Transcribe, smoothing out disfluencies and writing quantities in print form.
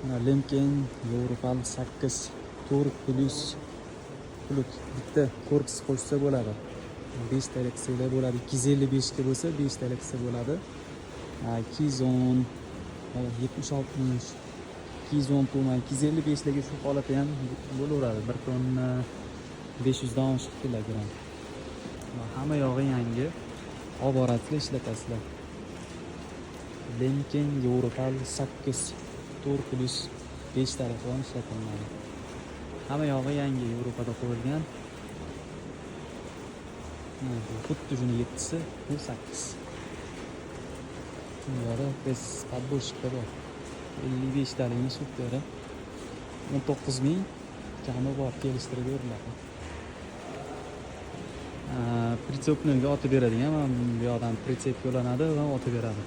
Mana Lemken Europal 8 4 plyus плуг, bitta korpus qo'shsa bo'ladi. 5 talik qilsanglar bo'ladi. 255 ga bo'lsa, 5 talik qilsa bo'ladi. 210, 70, 60, 210 Puma 255 ligi shu holatda ham bo'laveradi. 1 tonna 500 dan oshiq kilogramm. Hamma yog'i yangi. Olib borasizlar, ishlatasizlar. Lemken Europal 8 4 plyus 5 talik bilan ishlatiladi. Hamma yog'i yangi, Yevropada qo'yilgan. Mana bu xuddi shuni yettisi, bu sakkiz. Bu yoqda без подборщик bor. 55 talikni superi. 19 ming kami bor, kelishtirib beriladi. Прицепный ga otib beradigan, mana bu yoqdan прицеп ulanadi va otib beradi.